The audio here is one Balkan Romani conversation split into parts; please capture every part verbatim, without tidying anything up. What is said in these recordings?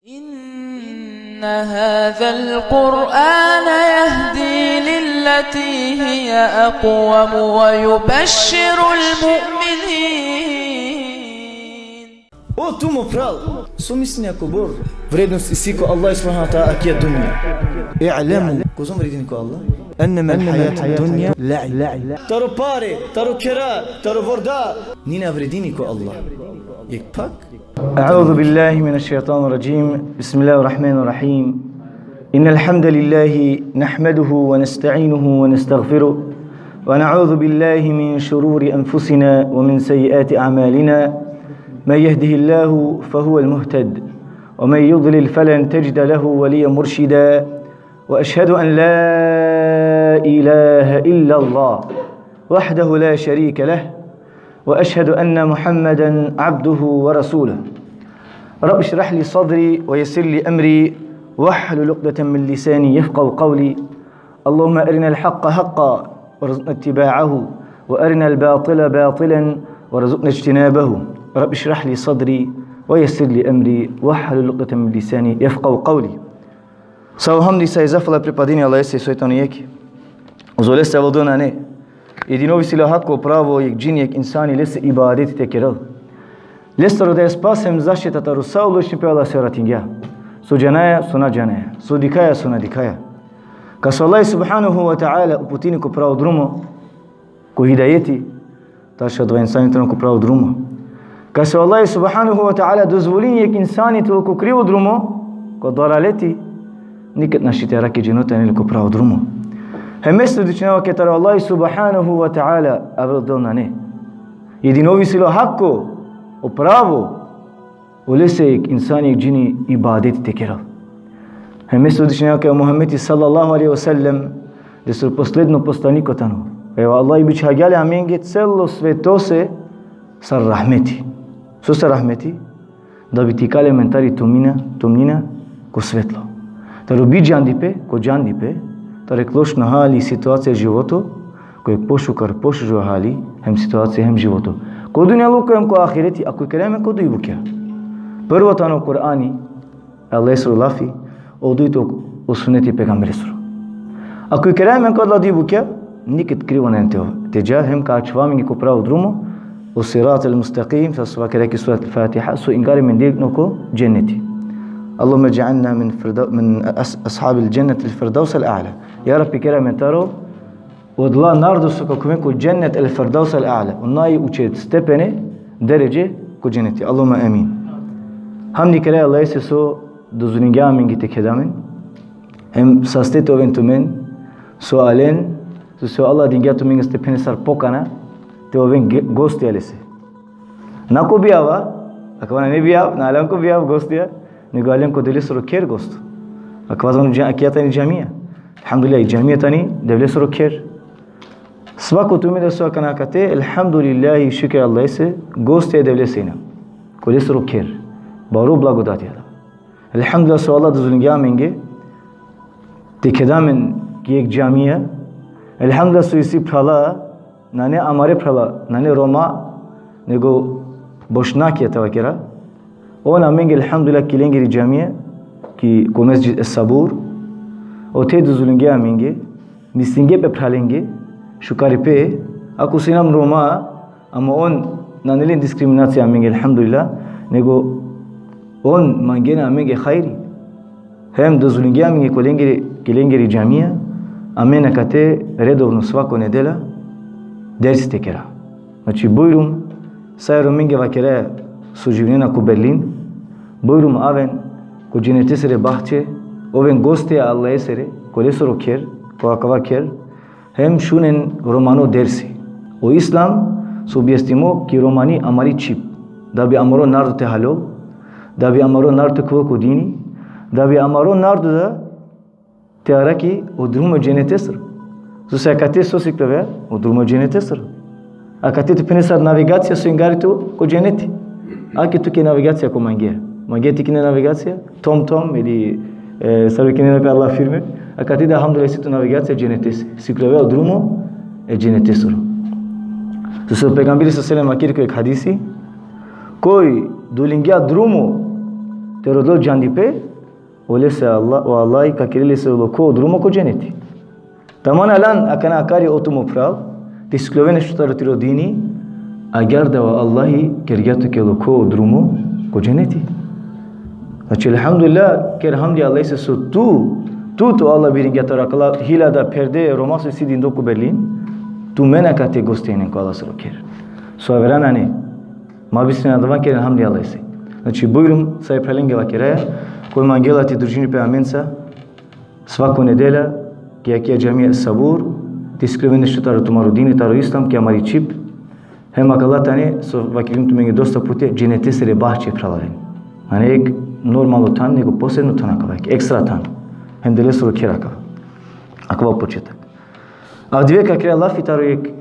إن هذا القرآن يهدي للتي هي أقوم ويبشر المؤمنين. O tu mo pral, so mislinea kobor vrednost isi ko Allah subhanahu wa ta'ala akija dunja? I'lemu, kozom vredini ko Allah? Ennema al-hajatud dunja la'ib. Taro pare, taro khera, taro vorda, nina vredini ko Allah. Jekh pak? أعوذ بالله من الشيطان الرجيم. بسم الله الرحمن الرحيم. إن الحمد لله نحمده ونستعينه ونستغفره، ونعوذ بالله من شرور أنفسنا ومن سيئات أعمالنا. من يهده الله فهو المهتد، ومن يضلل فلن تجد له وليا مرشدا. وأشهد أن لا إله إلا الله وحده لا شريك له، وأشهد أن محمدا عبده ورسوله. رب اشرح لي صدري ويسر لي أمري واحلل عقدة من لساني يفقهوا قولي. اللهم أرنا الحق حقا وارزقنا اتباعه، وأرنا الباطل باطلا وارزقنا اجتنابه. رب اشرح لي صدري ويسر لي أمري واحلل عقدة من لساني يفقهوا قولي. Sa o hamdi, sa i zafala pripadini Allahese soj tano jekh. Uz olese avel drumo nane. Jedino ov isi le hako pravo, jekh džini, jekh insani, lese ibadeti te kerel. Lestar rodaja spas hem zaštita taro sa o lošnipe Allah saratingja. So džanaja, so na džanaja. So dikhaja, so na dikhaja. Kas o Allah subhanahu wa ta'ala uputini ko pravo drumo, ko hidajeti, taš adava insani te ovel ko pravo drumo. Kas o Allah subhanahu wa ta'ala dozvolini jekh insani te ovel ko krivo drumo, ko dalaleti, nikad našti te arakhi dženo te anel le ko pravo drumo. Hem me svedočinava kaj taro Allah subhanahu wa ta'ala aver del nane. Jedino ov isi le hako, o pravo, olese jekh insani, jekh džini ibadeti te kerel. Hem me svedočinava kaj o Muhammedi sallallahu alejhi ve sellem lesoro posledno poslaniko tano. Kaj o Allah bičhagja le amenge celo svetose sar rahmeti. So sar rahmeti? Da bi te ikalel amen tari tumnina, tumnina ko svetlo. Taro bidžandipe ko džandipe, taro jekh lošno hali, situacija, životo, ko jekh pošukar, pošužo hali, hem situacija, hem životo. Ko dunjaluko hem ko ahireti, ako ikeraja amen ko duj bukja. Prvo tano Kur'ani, Allahesoro lafi, o dujto o suneti pejgamberesoro. Ako ikeraja amen ko adala duj bukja, niked krivo nane te, te dža, hem ka ačhova amenge ko pravo drumo, o sirat el-mustakim, sar so vakera ki surat el-Fatiha, so ingari amen direktno ko dženeti. اللهم اجعلنا من فردو-، من أص-، أصحاب الجنة الفردوس الأعلى. Ja Rabbi, kera amen taro odola narodo so ka khuven ko dženet, el-Firdaus el-A'la. O najuče stepene, deredže, ko dženeti. Allahumme amin. Hamdi kera Allahese so dozvolingja amenge te kheda amen. Hem saste te oven tumen, so alen, so, so Allah dingja tumenge stepene sar pokana, te oven ge-, gostija lese. Na ko bijav, akava nane bijav, na alen ko bijav gostija, nego alen ko Devlesoro kher gost. Akava tano dža-, akija tani džamija. Elhamdulillah, i džamija tani Devlesoro kher. Svako tumende so akana akate, elhamdulillah, šukar Allahese, gostija e Devlese inam. Ko lesoro kher. Baro blagodati adava. Elhamdulillah so Allah dozvolingja amenge te kheda amen ki jekh džamija. Elhamdulillah so isi phrala, nane amare phrala, nane Roma, nego Bošnjakija te vakera. On amenge, elhamdulillah, ki lengeri džamija, ki, ko Mesdžid es-Sabur. Ote dozvolingja amenge, mislingje pe phralenge šukaripe, ako so inam Roma, ama on nane len diskriminacija amenge, elhamdulillah, nego on mangena amenge hajri. Hem dozvolingja amenge ko lengeri, ki lengeri džamija, amen akate redovno svako nedela dersi te kera. Znači, bujrum, sa e Romenge vakera so živinena ko Berlin, bujrum aven ko dženetesere bahče, oven gostija Allahesere, ko lesoro kher, ko akava kher, hem šunen romano dersi. O Islam so objasnimo ki romani amari čhib. Da bi amaro narodo te halol, da bi amaro narodo te khuvel ko dini, da bi amaro narodo da te arakhi o drumo e dženetesoro. Sose akate so sikljovea? O drumo e dženetesoro. Akate te phene sar navigacija so ingari tu ko dženeti. Ake tuke navigacija ko mangea. Mangea te kine navigacija, TomTom ili, e, sar vikinena pe adala firme. Akate da, elhamdulillah, isi tu navigacija dženetese. Sikljovea o drumo e dženetesoro. Sose o pejgamberi sallallahu alejhi ve sellem vakeri ko jekh hadisi, koj dolingja drumo te rodel džandipe, olese Allah, o Allah ka kerel lese loko drumo ko dženeti. Taman alan akana akari, o tumo phral, te sikloven nešto taro tiro dini, agjaar da o Allahi kergja tuke loko drumo ko dženeti. Znači, elhamdulillah, ker hamdi Allahese so tu, tu, tu Allah biringja taro akala hiljada perde Roma so isi dindo ko Berlin, tumen akate gostinen ko Allahesoro kher. So avera nane, ma bismillah, adava ker hamdi Allahese. Znači, bujrum, sa e phralenge vakeraja, koj mangela te družini pe amenca, svako nedelja, ki akija džamija Sabur, te sikloven nešto taro tumaro dini, taro islam, ki amari čhib. Hem akala tane, so vakergjum tumenge dosta puti, dženetesere bahče, phralalen. Nane jekh normalno than, nego posebno than akava, jekh ekstra than. Hem Devlesoro kher akava. Akava početak. Avdive ka kera lafi taro jekh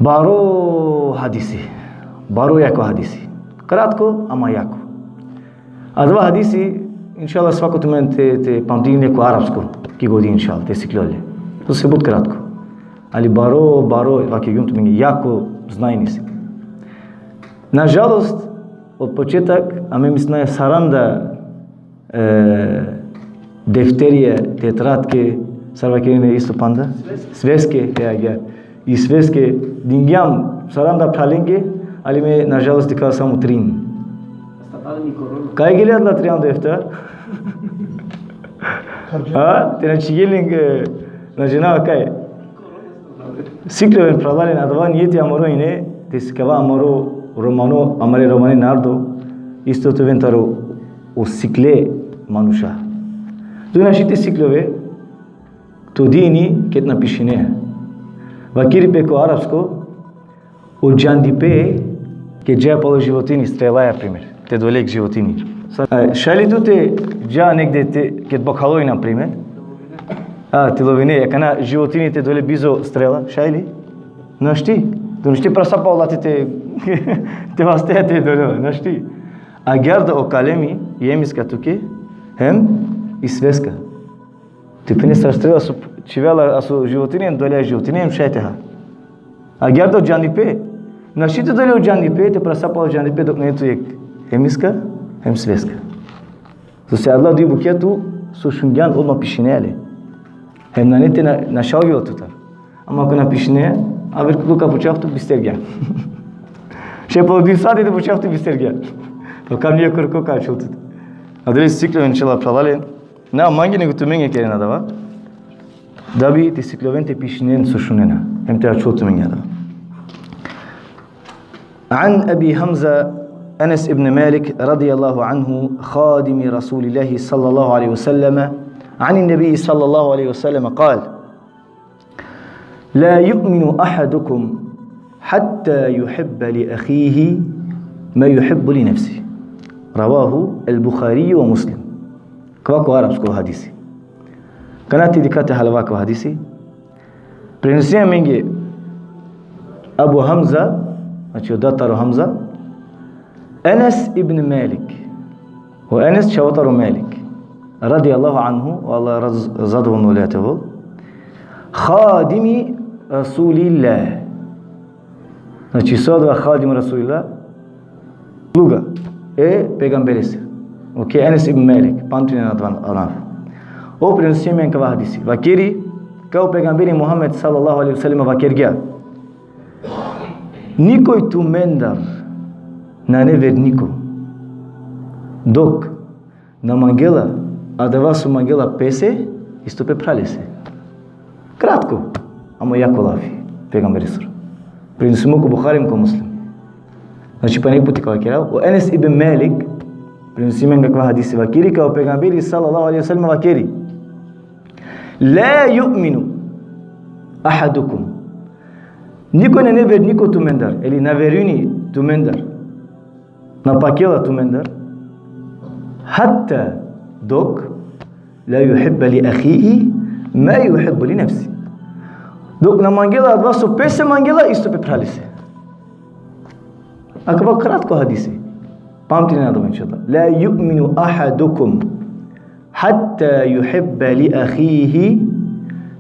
baro hadisi. Baro jako hadisi. Kratko, ama jako. Adava hadisi, inšallah, svako tumen te, te pamtini le ko arapsko, ki godi, inšallah, te siklol le. To si but kratko. Ali baro, baro, vakergjum tumenge, jako značajno si. Nažalost, od početak, amen, mislinava, saranda, e, defterja, tetradke, sar vakerena isto panda? Sveske. Sveske, ja, ja. I sveske dingjam saranda phralenge, ali me, nažalost, dikhava samo trin. Kaj gele adala trianda efta? A? Te na čhigel len, e, na džanava kaj. Sikloven, phralalen, adava nijeti amaro ine, te sikava amaro romano, amare romane narodo, isto te oven taro o sikle manuša. Tu našti te siklove to dini ked na pišine. Vakeri pe ko arapsko, o džandipe, ked dža palo životinji, strelaja, primer. Te dole jekh životinji. Sa, e, šaj li tu te dža negde te, ked bokhalo i, na primer? A, te lovine, akana životinji te dole bizo strela, šaj li? Našti. Tu našti prasa palo late te, te vaste te dole, našti. Agjaar da o kalemi, i hemiska tuke, hem i sveska. Te phene sar strela so čhivela aso životinji, hem dole životinji, hem šaj te ha. Agjaar da o džandipe. Našti te dole o džandipe, te prasa palo džandipe, dok nane tu jekh hemiska, hem sveska. Sose adala duj bukja tu, so šungjan, odma pišine le. Hem nane te na, našalgjola tutar. Ama ako na pišine, aver ko ka pučav tu, bistergja. Šaj palo duj sati te pučav tu, bistergja. Pa kam nije korko ka ačhol tut. Adalese sikloven, inšallah, phralalen. Na mange nego tumenge keren adava. Da bi te sikloven te pišinen so šunena. Hem te ačhol tumenge adava. عن أبي حمزة أنس بن مالك رضي الله عنه خادم رسول الله صلى الله عليه وسلم عن النبي صلى الله عليه وسلم قال: لا يؤمن أحدكم حتى يحب لأخيه ما يحب لنفسه. رواه البخاري ومسلم. Kava ko arapsko hadisi. Kana te dikha te halava ko hadisi. Prenosini amenge Abu Hamza, znači o dad taro Hamza, Enes ibn Malik. O Enes čhavo taro Malik. Radijallahu anhu, o Allah raz-, zadovoljno ole te ovel. Khadimi Rasulillah. Znači, so adava Khadim Rasulillah? Sluga e pejgamberesiri. Okej, Enes ibn Malik, pamtinen adava anav. Ov prenosini amen kava hadisi. Vakeri, kaj o pejgamberi Muhammed sallallahu alejhi ve sellem vakergja: Nikoj tumendar nane verniko, dok na mangela adava so mangela pese, isto pe phralese. Kratko, ama jako lafi pejgamberesoro. Prenosimo ko Buhari hem ko Muslim. Znači, pana jekh puti ka vakerav, o Enes ibn Malik prenosini amen kava hadisi, vakeri kaj o pejgamberi sallallahu alejhi ve sellem vakeri: La yu'minu ahadukum. Nikoj nane verniko tumendar, ili na verujini tumendar, na pakela tumendar, hatta, dok, la yuhibba li ahihi ma yuhibbu li nefsi. Dok na mangela adava so pese mangela, isto pe phralese. Akava kratko hadisi. Pamtinen adava, inšallah. La yu'minu ahadukum hatta yuhibba li ahihi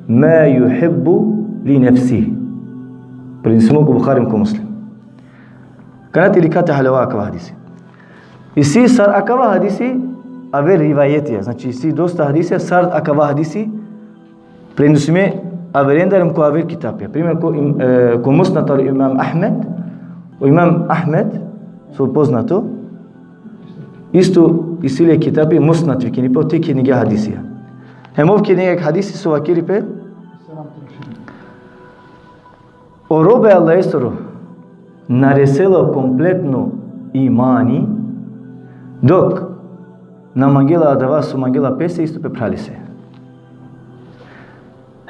ma yuhibbu li nefsihi. Prenosimo ko Buhari hem ko Muslim. Kana te dikha te halava kava hadisi. Isi sar akava hadisi aver rivajetija, znači isi dosta hadisija sar akava hadisi prenosime averendar hem ko aver kitapija. Primer, ko, im, e, ko Musnad taro Imam Ahmed, o Imam Ahmed, so poznato, isto isi le kitapi Musnad vikini pe, ote knjigja hadisija. Hem ov knjigja hadisi so vakeri pe, o robe Allahesoro na resela kompletno imani, dok na mangela adava so mangela pese isto pe phralese.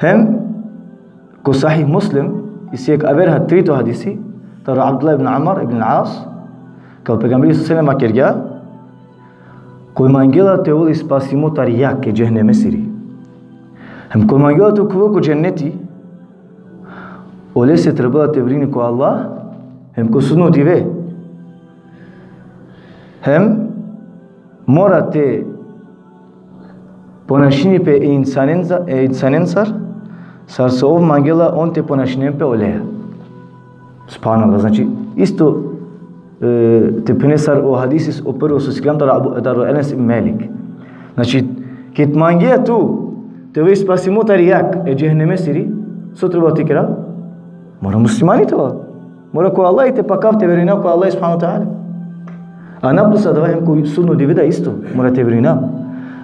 Hem ko Sahih Muslim, isi jek aver ha-, trito hadisi, taro Abdullah ibn Amr ibn al-As, kaj o pejgamberi sallallahu alejhi ve sellem vakergja, koj mangela te ovel spasimo tari jag e džehennemesiri, hem koj mangela te khuvel ko dženneti, olese trebela te vrini ko Allah, hem ko sudno dive. Hem mora te ponašini pe e insanenca-, e insanensar, sar so ov mangela on te ponašinen pe oleja. Subhanallah, znači, isto, e, te phene sar o hadisi o prvo so siklam taro Abu, taro Enes ibn Malik. Znači, ked mangea tu te ove spasimo tari jag e džehennemesiri, so treba te kera? Mora muslimani te ova. Mora ko Allah te pakav, te verujnav ko Allah subhanahu wa ta'ala. A na plus adava hem ko sudno dive da isto mora te verujnav.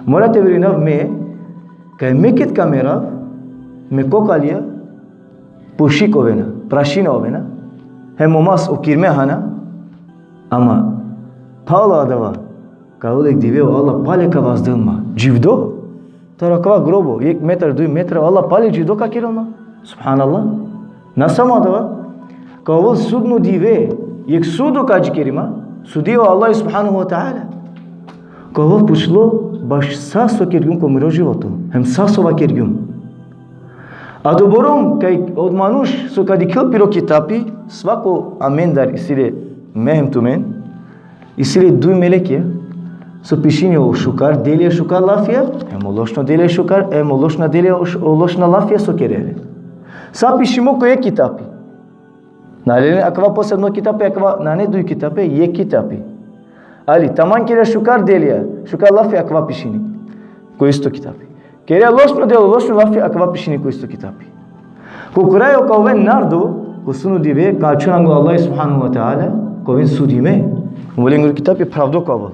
Mora te verujnav me, kaj me ked ka merav, me kokalija pušik ovena, prašina ovena, hem o mas o kirme hana, ama palo adava, ka ovel jek dive o Allah pale ka vazdel ma dživdo, taro akava grobo, jek metar, duj metra, o Allah pale dživdo ka kerel ma. Subhanallah. Na samo adava, ka ovel sudno dive, jek sudo ka džikeri ma, sudija o Allah subhanahu wa ta'ala. Ka ovel pučlo baš sa so kergjum ko miro životo, hem sa so vakergjum. Adoborom kaj od manuš so ka dikhel piro kitapi, svako amendar isi le, me hem tumen, isi le duj melekija, so pišini o šukar delija, šukar lafija, hem o lošno delija, šukar, hem o lošna delija, o š-, o lošna lafija so kerela. Sa pišimo ko jek kitapi. Nane akava posebno kitapi, akava nane duj kitapi, jek kitapi. Ali taman kere šukar delija, šukar lafija, akava pišini ko isto kitapi. Kere lošno delo, lošno lafija, akava pišini ko isto kitapi. Ko kraj ka oven nardo ko sudno dive, ka ačhon anglo Allah subhanahu wa ta'ala, ka oven sudime. Volengoro kitapi phravdo ka ovel.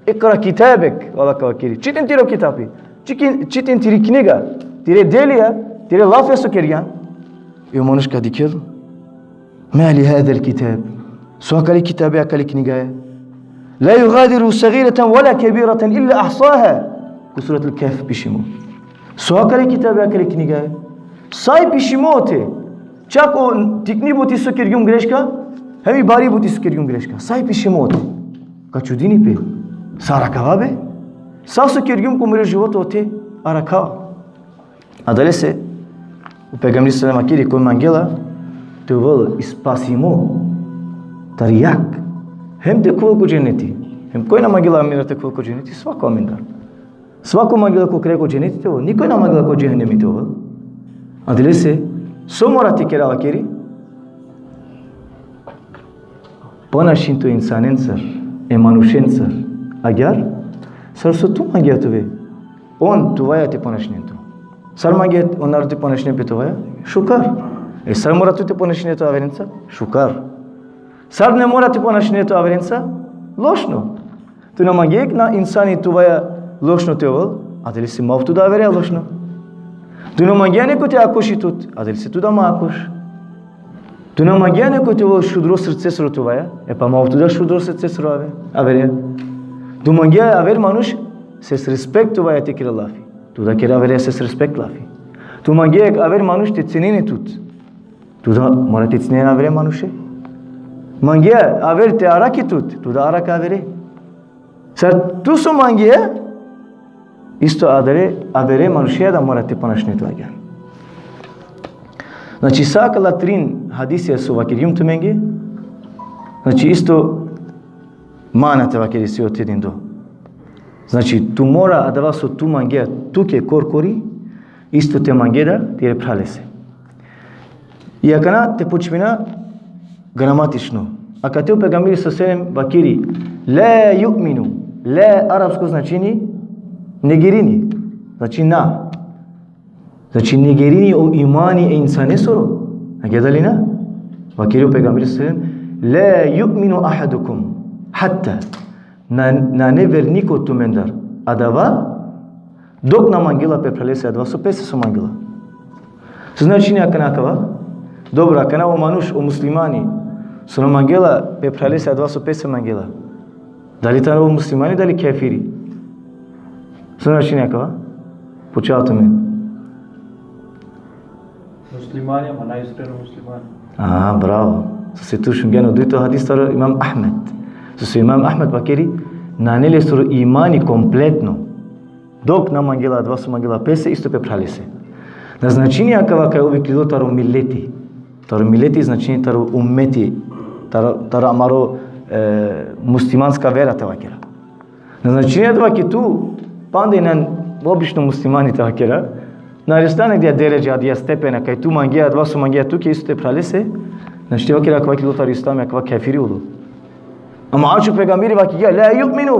Ikra kitabek, o Allah ka vakeri. Čitin tiro kitapi. Čitin, čitin tiri knjiga. Tire delija, tire lafija so kergjan. I o manuš ka dikhel. Ma li hadha al-kitab? So akale kitabi, akale knjigaja? La yughadiru saghiratan wala kabiratan illa ahsaha. Ko surat al-Kahf pišimo. So akale kitabi, akale knjigaja? Sa i pišimo ote. Čak o tikni buti so kergjum greška, hem i bari buti so kergjum greška. Sa i pišimo ote. Ka čudini pe. Sa arakhava be? Sa so kergjum ko miro životo ote arakhava. Adalese, o pejgamberi sallallahu alejhi ve sellem vakeri, koj mangela te ovel spasimo tari jag, hem te khuvel ko dženeti. Hem koj na mangela amendar te khuvel ko dženeti, svako amendar. Svako mangela ko kraj ko dženeti te ovel, nikoj na mangela ko džehennemi te ovel. Adalese, so mora te kera vakeri? Ponašin tu e insanencar, e manušencar, agjar sar so tu mangea te ove. On tuvaja te ponašinen tu. Sar mangea o narodi te ponašinen pe tuvaja? Šukar. E sar mora tu te ponašine tu averenca? Šukar. Sar ne mora te ponašine tu averenca? Lošno. Tu na mangea jek na insani tuvaja lošno te ovel, adalese ma ov tu da averea lošno. Tu na mangea neko te akoši tut, adalese tu da ma akoš. Tu na mangea neko te ovel šudro srcesoro tuvaja, e pa ma ov tu da šudro srcesoro ave-, averea. Tu mangea aver manuš ses respekt tuvaja te kera lafi, tu da kera averea ses respekt lafi. Tu mangea aver manuš te cenine tut, tu da mora te cenine avere manuše. Mangea aver te araki tut, tu da araka avere. Sar tu so mangea, isto adare, avere manušea da mora te ponašine tu agjar. Znači, sa akala trin hadisija so vakergjum tumenge, znači, isto mana te vakeri isi ote dindo. Znači, tu mora adava so tu mangea tuke korkori, isto te mange da tire phralese. I akana te počmina gramatično. Akate o pejgamberi sallallahu alejhi ve sellem vakeri, La yu'minu. La arapsko značini negirini. Znači na. Znači negirini o imani e insanesoro. Agjaar dali na? Vakeri o pejgamberi sallallahu alejhi ve sellem: La yu'minu ahadukum hatta. Na, nane verniko tumendar adava dok na mangela pe phralese adava so pese so mangela. So značini akana akava? Dobro, akana o manuš, o muslimani, so na mangela pe phralese adava so pese mangela, dali tano muslimani, dali kafiri? So značini akava? Pučava tumen. Muslimani, ama najiskreno muslimani. A, bravo. Sose tu šungjan o dujto hadis taro Imam Ahmed. Sose Imam Ahmed vakeri, nane lesoro imani kompletno dok na mangela adava so mangela pese, isto pe phralese. Na značini akava kaj ov iklilo taro mileti. Taro mileti značini taro ummeti, taro, taro amaro, e, muslimanska vera te vakera. Na značini adava kaj tu panda inan obično muslimani te vakera, na resla adaja deredža, adaja stepena, kaj tu mangea adava so mangea tuke, isto te phralese, našti vakera akava iklilo taro islami, akava kafiri ulo. Ama ač o pejgamberi vakergja: La yu'minu.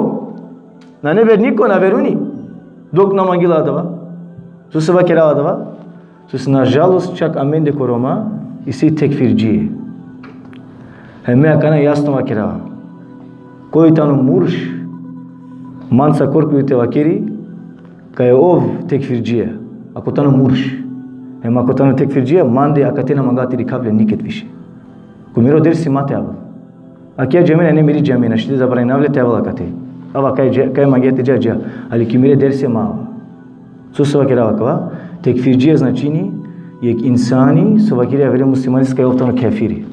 Nane verniko, na veruni dok na mangela adava. Sose vakerava adava? Sose, nažalost, čak amende ko Roma isi tekfirdžije. Hem me akana jasno vakerava. Koj tano murš, manca korkori te vakeri kaj ov tekfirdžija, ako tano murš. Hem ako tano tekfirdžija, mande akate na mangava te dikhav le niked više. Ko miro dersi ma te avel. Akija džamija nane miri džamija, našti te zabraninav le te avel akate. Ava kaj dža-, kaj mangea te dža, dža. Ali ki mire dersi ma ava. Sose vakerava akava? Tekfirdžija značini jek insani so vakeri avere muslimanese kaj ov tano kafiri.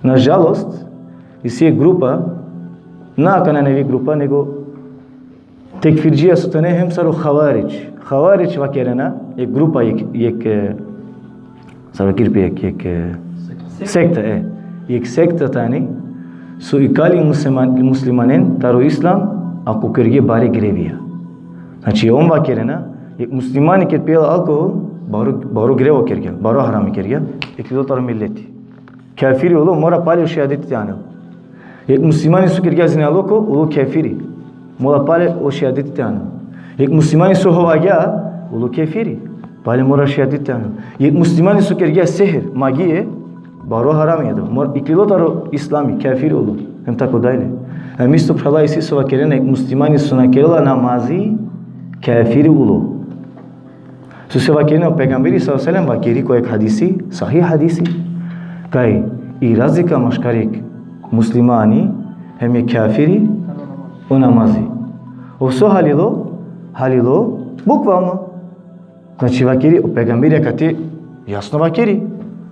Nažalost, isi jek grupa, na akana nevi grupa, nego tekfirdžija so tane hem sar o Havaridž. Havaridž vakerena, jek grupa, jek, jek, e, sar vakeri pe, jek, jek, e, sekta, e. Jek sekta tani, so ikali musliman-, muslimanen taro islam, ako kerge bare grevija. Znači, on vakerena, jek muslimani ked pijela alkohol, baro, baro grevo kergja, baro harami kergja, iklilo taro mileti. Kafiri ulo, mora pale o šehadeti te anel. Jek muslimani so kergja zinaluko, ulo kafiri. Mora pale o šehadeti te anel. Jek muslimani so hovagja, ulo kafiri. Pale mora šehadeti te anel. Jek muslimani so kergja sehr, magije, baro harami adava. Mora, iklilo taro islami, kafiri ulo. Hem tako dalje. Hem isto, phrala, isi so vakerena, jek muslimani so na kerela namazi, kafiri ulo. Sose vakerena, o pejgamberi sallallahu alejhi ve sellem vakeri ko jek hadisi, sahih hadisi, kaj i razlika maškar jek muslimani hem jek kafiri o namazi. Ov so halilo? Halilo bukvalno. Znači, vakeri, o pejgamberi akate jasno vakeri.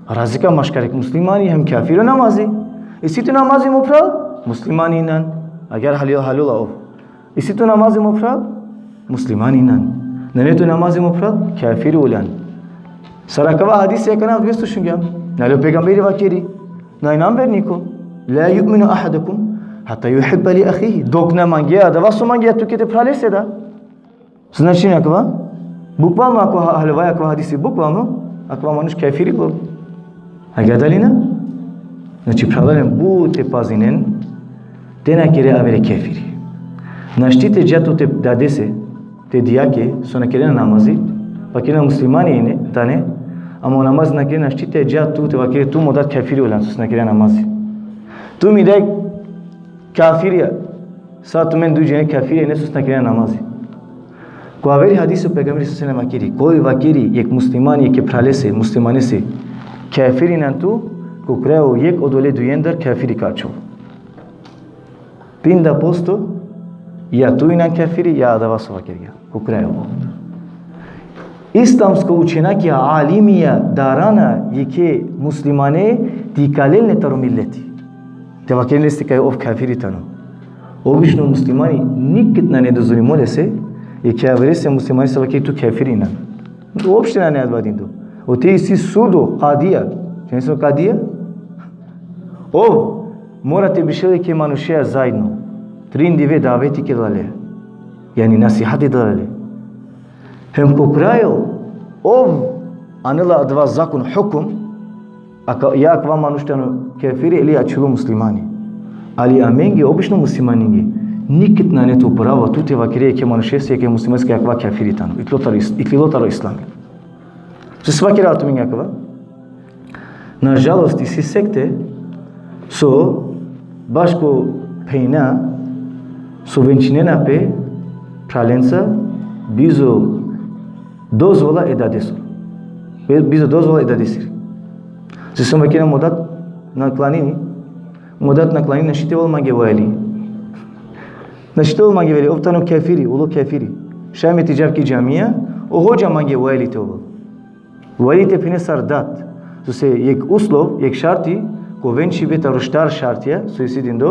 Razlika maškar jek muslimani hem kafiri o namazi. Isi tu namazi, mo phral? Muslimani inan. Agjaar halilo, halilo ov. Isi tu namazi, mo phral? Muslimani inan. Nane tu namazi, mo phral? Kafiri ulan. Sar akava hadisi akana avdive isto šungjam. Nane li o pejgamberi vakeri? Na inan verniko. La yu'minu ahadukum hatta yuhibba li ahihi. Dok na mangea adava so mangea tuke, te phralese da. So značini akava? Bukvalno ako ha-, haljovaja akava hadisi bukvalno, akava manuš kafiri ulo. Agjaar dali na? Znači, phralalen, but te pazinen te na kere avere kafiri. Našti te dža tu te dadese, te dijake, so na kerena namazi, vakerena muslimani ine, tane, ama o namazi na kerena, našti te dža tu te vakere tu mo dad kafiri ulan, so na kerena namazi. Tu mi daj kafirija, sa tumen duj džene kafiri ine so na kerena namazi. Ko averi hadisi o pejgamberi sallallahu alejhi ve sellem vakeri, koj vakeri jek muslimani jekhe phralese, muslimanese, kafiri inan tu, ko krajo jek odole dujendar kafiri ka ačhol. Pinda posto, ja tu inan kafiri, ja adava so vakergja. Ko krajo. Islamsko učenjakija, alimija darana jekhe muslimane te ikalel len taro mileti. Te vakerel leste kaj ov kafiri tano. Obično muslimani niked nane dozvolimo lese jekhe averese muslimanese te vakeri tu kafiri inan. Uopšte nane adava dindo. Ote isi sudo, kadija. Džanen so kadija? Ov mora te bešel jekhe manušea zaedno. Trin dive daveti kerela le. Jani nasihati dela le. Hem ko krajo, ov anela adava zakon, hukum, aka-, ja akava manuš tano kafiri ili ačhilo muslimani. Ali amenge, obično muslimanenge, niked nane to pravo tu te vakere jekhe manušese, jekhe muslimanese, akava kafiri tano, iklilo taro is-, iklilo taro islami. Sose vakerava tumenge akava? Nažalost, isi sekte so bašo phenja so venčinena pe phralenca bizo dozvola e dadesoro. Be-, bizo dozvola e dadesiri. Sose vakerava, mo dad naklanini, mo dad naklanini, našti te ovel mange veli. Našti te ovel mange veli, ov tano kafiri, ulo kafiri. Šaj me te džav ki džamija, o hodža mange veli te ovel. Veli te phene sar dad. Sose jekh uslov, jekh šarti ko venčibe taro štar šartija so isi dindo,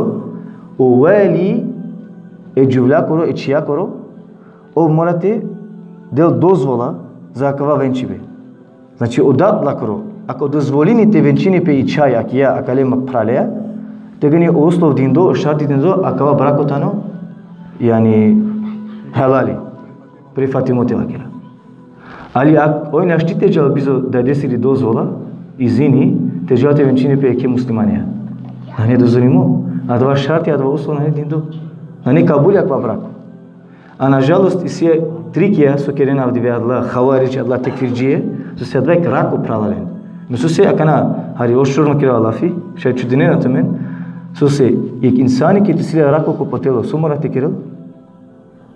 o veli e džuvljakoro, e čhijakoro, ov mora te del dozvola za akava venčibe. Znači, o dad lakoro, ako dozvolini te venčini pe i čhaj akija, akale ma phraleja, tegani o uslov dindo, o šarti dindo, akava brako tano, jani, halali. Prifatimo, te vakera. Ali ak-, oj našti te džal bizo dadesiri dozvola, izini, te džal te venčini pe jekhe muslimanea. Nane dozvolimo. Adava šarti, adava uslov nane dindo. Nane kabuli akava brako. A nažalost, isi trikija so kerena avdive adala havaridž, adala tekfirdžije, sose adava jekh rako phralalen. Me sose akana hari oštrorno kerava lafi, šaj čudinena tumen, sose jekh insani ked isi le rako ko po telo, so mora te kerel?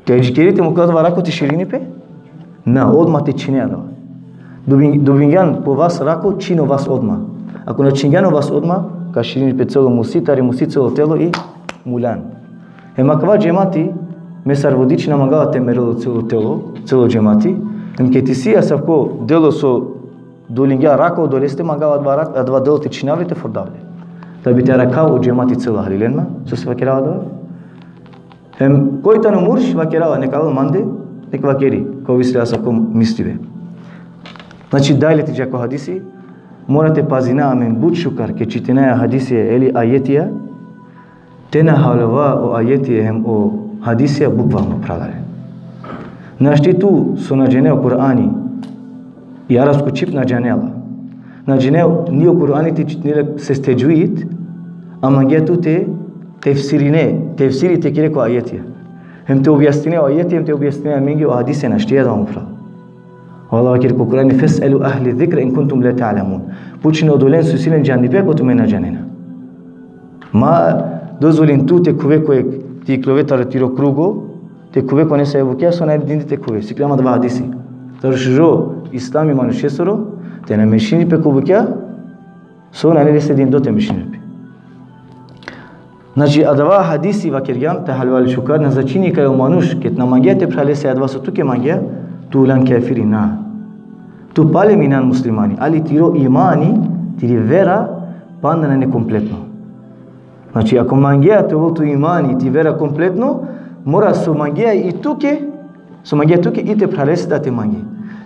Te adžikeri te mukel adava rako te širini pe? Na, odma te čhine adava. Dobin-, dobingjan po vas rako, čhin o vas odma. Ako na čhingjan o vas odma, ka širini pe celo musi, tari musi celo telo i muljan. Hem akava džemati, me sar vodič na mangava te merel o celo telo, celo džemati. Hem ked isi asavko delo so dolingja rako odoleste, mangava adava rak-, adava delo te čhinav le, te fordav le. Da bi te arakhav o džemati celo, halilen ma, sose vakerava adava. Hem koj tano murš, vakerava, nek avel mande, nek vakeri, kova isi le asavko mislibe. Znači, dalje te dža ko hadisi, mora te pazina amen but šukar ked čitinaja hadisija ili ajetija, te na haljova o ajetija hem o hadisija bukvalno, phralalen. Našti tu so na džane o Kur'ani, i arapsko čhib na džane la, na džane ni o Kur'ani te čitine le sar tedžvid, a mangea tu te tefsirine, tefsiri te kere ko ajetija. Hem te objasnine o ajetija, hem te objasnine amenge o hadisija, našti adava, mo phral. O Allah vakeri ko Kur'ani: "Fes'elu ahle zikri in kuntum la ta'lemun." Pučin odolen so isi len džandipe, ako tumen na džanena. Ma dozvolin tu te khuve ko jekh, te iklove taro tiro krugo, te khuve ko nesave bukja so nane dindo te khuve. Sikljam adava hadisi. Taro šužo islami manušesoro, te na mešini pe ko bukja so nane lese dindo te mešini pe. Znači, adava hadisi, vakergjam, te haljovav le šukar, na značini kaj o manuš, ked na mangea te phralese adava so tuke mangea, tu uljan kafiri, na. Tu palem injan muslimani, ali tiro imani, tiri vera, panda nane kompletno. Znači, ako mangea te ovel to imani, ti vera kompletno, mora so mangea i tuke, so mangea tuke i te phralese da te mange.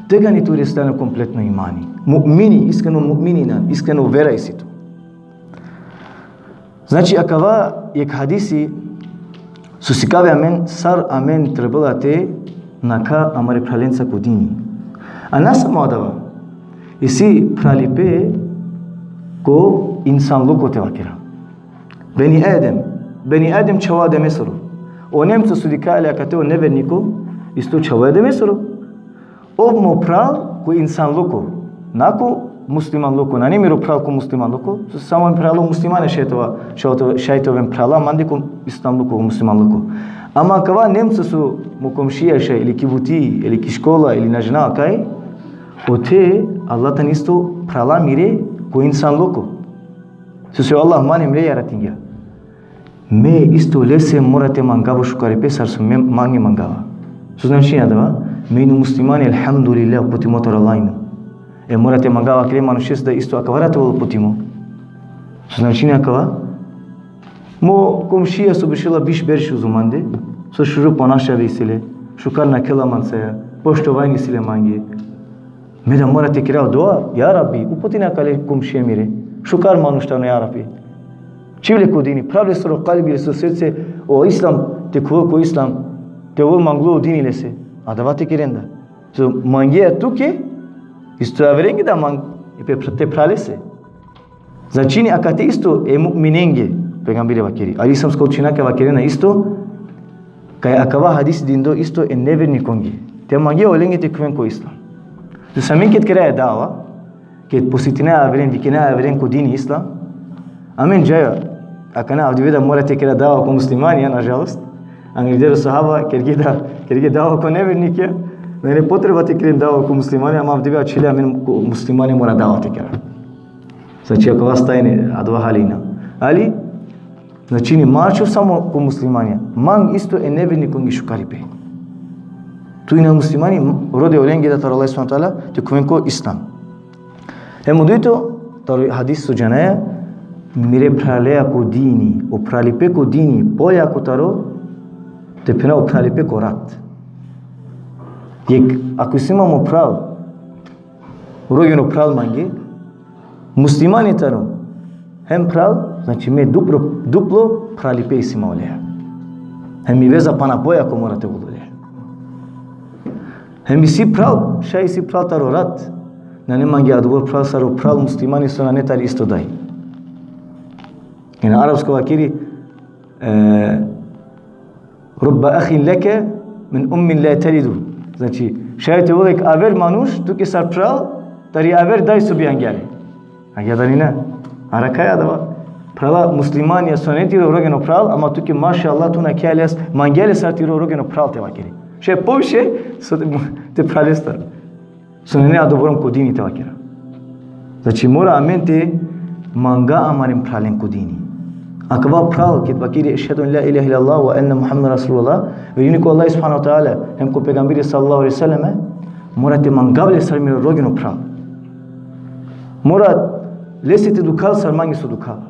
Tegani tu resljano kompletno imani. Mu'mini, iskreno mu'mini injan, iskreno vera isi tu. Znači, akava jekh hadisi so sikavi amen sar amen trebela te nakha amare phralenca ko dini. A na samo adava, isi phralipe ko insanluko, te vakera. Beni Adem, Beni Adem, čhavo Ademesoro. O nemco so dikha le akate, o neverniko, isto čhavo Ademesoro. Ov mo phral ko insanluko, na ko muslimanluko, nane miro phral ko muslimanluko, so samo phralo muslimane šaj te ova, šaj te, šaj te oven phrala mande ko islamluko, ko muslimanluko. Ama akava nemco so mo komšija šaj, ili ki buti, ili ki škola, ili na džanav kaj, ote Allah tani isto phrala mire ko insanluko. Sose o Allah man hem le jaratingja. Me isto lese mora te mangav o šukaripe sar so me, mange mangava. So značini adava? Me inum muslimani, elhamdulillah, uputimo taro Allah inum. E mora te mangav akale manušese da isto akava te ovel uputimo. So značini akava? Mo komšija so bešela biš berš uzo mande, so šužo ponašanje isi le, šukar nakhela mancaja, poštovanje isi le mange. Me da mora te kerav dua: Ja Rabbi, uputin akale komšije mire. Šukar manuš tano, ja Rabbi. Čhiv le ko dini, phrav lesoro kalbi, lesoro srce, o islam, te khuvel ko islam, te ovel manglo o dini lese. Adava te keren da. So mangea tuke, isto averenge da mang, e pe phra-, te phralese. Značini akate isto e mu'minenge, Pejgamberi vakeri. Ali islamska učenjaka vakerena isto, kaj akava hadis dindo isto e nevernikonge. Te mangea olenge te khuven ko islam. Sose amen ked keraja dava, ked posetinaja averen, vikinaja averen ko dini islam, amen džaja, akana avdive da mora te kera dava ko muslimanja, nažalost. Angleder o sahaba kerge da, kerge dava ko nevernikija, nane potreba te keren dava ko muslimanja, ama avdive ačhile amen ko muslimanja mora dava te kera. Znači, akava stajne, adava hali ina. Ali, znači, ni ma ačhov samo ko muslimanja. Mang isto e nevernikonge šukaripe. Tu ina muslimani, rode olenge da taro Allah subhanahu wa ta'ala, te khuven ko islam. Hem o dujto, taro hadis so džanaja, mire phraleja ko dini, o phralipe ko dini, pojako taro, te phena o phralipe ko rat. Jekh, ako isi ma mo phral, rođeno phral mange, muslimani tano, hem phral, znači me duplo, duplo phralipe isi ma oleja. Hem i veza pana pojako mora te ovel oleja. Hem isi phral, šaj isi phral taro rat, nane mange adobor phral sar o phral muslimani so nane tari isto daj. Ina arapsko vakeri, e, "Rubba ahin leke min ummin la telidu." Znači, šaj te ovel jekh aver manuš, tuke sar phral, tari aver daj so bi angja le. Angja dali na? Arakaja adava. Phrala muslimanja so nane tiro rođeno phral, ama tuke, mašallah, tu nakhe le, mangea le sar tiro rođeno phral te vakeri. Šaj poviše so te, te phralestar. So nane adoborom ko dini te vakera. Znači, mora amen te manga amaren phralen ko dini. Akava phral, ked vakeri, "Ešhedu en la ilahe illallah ve enne Muhammeden Resulullah", verujini ko Allah subhanahu wa ta'ala, hem ko pejgamberi sallallahu alejhi ve sellem, mora te mangav le sar miro rođeno phral. Mora lese te dukhal sar mange so dukhava.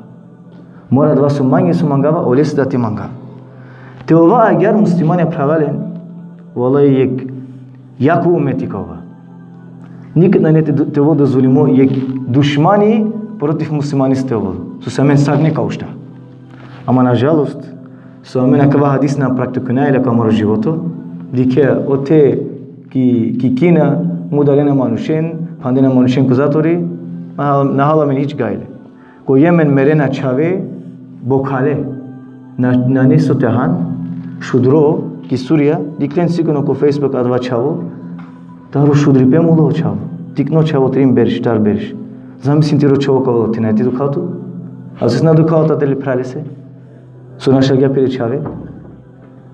Mora adava so mange so mangava, olese da te manga. Te ova agjar muslimanja phralalen, vallahi jekh jako umeti ka ova. Nikad nane te, te ovel dozvolimo jekh dušmani protiv muslimaniste te ovel. Sose amen sarine ka ušta. Ama nažalost, so amen akava hadis na praktikujnaja le ko amaro životo, dikhe ote ki, ki Kina, mudarena manušen, phandena manušen ko zatvori, na, na hala amen hič gajle. Ko Jemen merena čhave, bokhale. Na, nane so te han, šudro, ki Surija, dikhlen sigurno ko Facebook adava čhavo, taro šudripe mulo čhavo. Tikno čhavo, trin berš, štar berš. Zamislin tiro čhavo kava, te nane te dukhal tu? A sose na dukhal tu adale phralese? So našalgja pire čhave?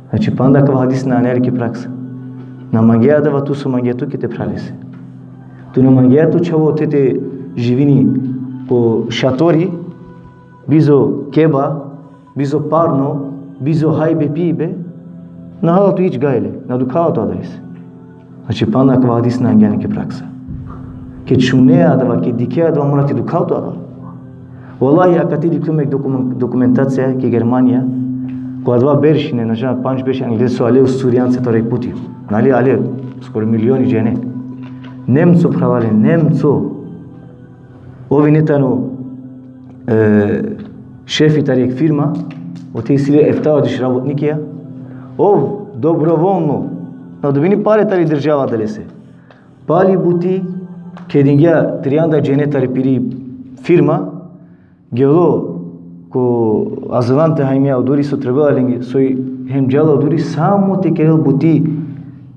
Znači, panda akava hadis na anea le ki praksa. Na mangea adava tu so mangea tu ki te phralese. Tu na mangea tu čhavo te, te živini ko šatori, bizo keba, bizo parno, bizo hajbe pibe, na hala tu hič gajle, na dukhava tu adalese. Znači, panda akava hadis na angja le ki praksa. Ked šunea adava, ked dikhea adava, mora te dukhal tu adava. Vallahi, akate dikhljum jekh dokumen-, dokumentacija ki Germanija, ko adava berš ine, na džanav, pandž berš angleder so ale o Surijanca taro jekh puti. Nali, ale, skoro milioni džene. Nemco, phralalen, Nemco. Ov ine tano, e, šefi tari jekh firma, ote isi le eftavardeš rabotnikija. Ov dobrovoljno, na dobini pare tari država adalese. Pali buti, kedingja trianda džene tari piri firma, gelo ko azilante hajmija oduri so trebela lenge, soj hem džala oduri samo te kerel buti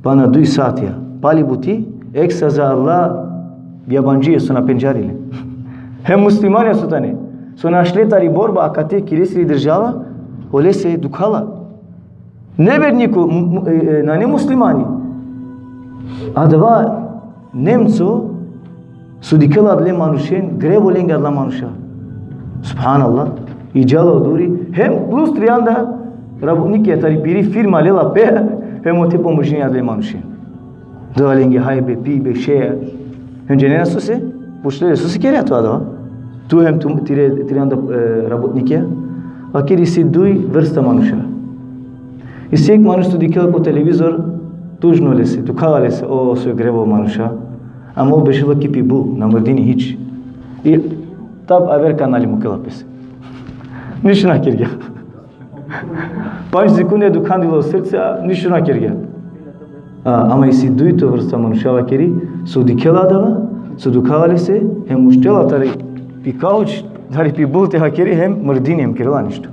pana duj satija. Pali buti, ekstra za adala jabandžije so na pendžari le. Hem muslimanja so tane. So našle tari borba akate ki lesiri država, olese dukhala. Neverniko, m-, m-, e, e, nane muslimani. Adava Nemco, so dikhela adale manušen, grevo lenge adala manuša. Subhanallah. I džala oduri, hem plus trianda rabotnikija tari piri firma lela pe, hem ote pomožini adale manušen. Dela lenge hajbe, pibe, šeja. Hem džanena sose? Pučle le, sose kerea tu adava? Tu hem tu, tire, trianda, e, rabotnikija. Vakeri isi duj vrsta manuša. Isi jekh manuš so dikhela ko televizor, tužno lese, dukhala lese, o, soj grevo manuša. Ama ov bešela ki pibu, na mrdini hič. I tab aver kanali mukela pese. Ništo na kergja. Pandž sekunde dukhandilo srce, a ništo na kergja. A, ama isi dujto vrsta manuša, vakeri, so dikhela adava, so dukhala lese, hem uštela tari pi kauč, Tari pi bul te vakeri hem mrdini hem kerela nešto.